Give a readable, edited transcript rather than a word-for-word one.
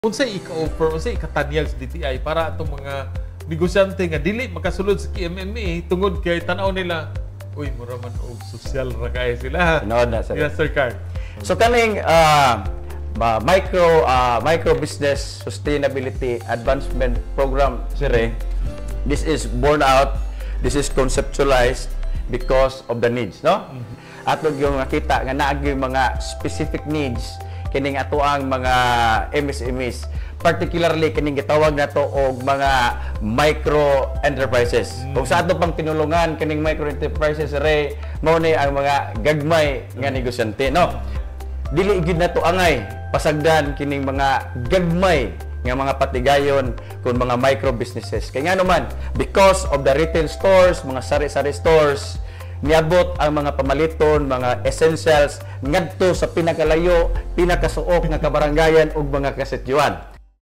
Unsay ika-offer, unsay ikatanyag sa DTI para atong mga negosyante nga dili makasulod sa KMME tungod kay tan-aw nila, uy, mura man og social ra kay sila? Tinuod na, sir. Yes, Sir Carl. So kaning micro business sustainability advancement program, sir, eh, this is born out, this is conceptualized because of the needs, no? Ato yung nakita nga naa gyud mga specific needs kining atoang mga MSMEs, particularly kining gitawag nato og mga micro enterprises. Kung sa ato pang tinulungan kining micro enterprises re, mao ni ang mga gagmay nga negosyante, no? Dili gyud nato angay pasagdan kining mga gagmay nga mga patigayon kung mga micro businesses. Kay ngano man, because of the retail stores, mga sari-sari stores, niabot ang mga pamaliton, mga essentials ngadto sa pinakalayo, pinakasuok nga kabarangayan ug mga kasityuan.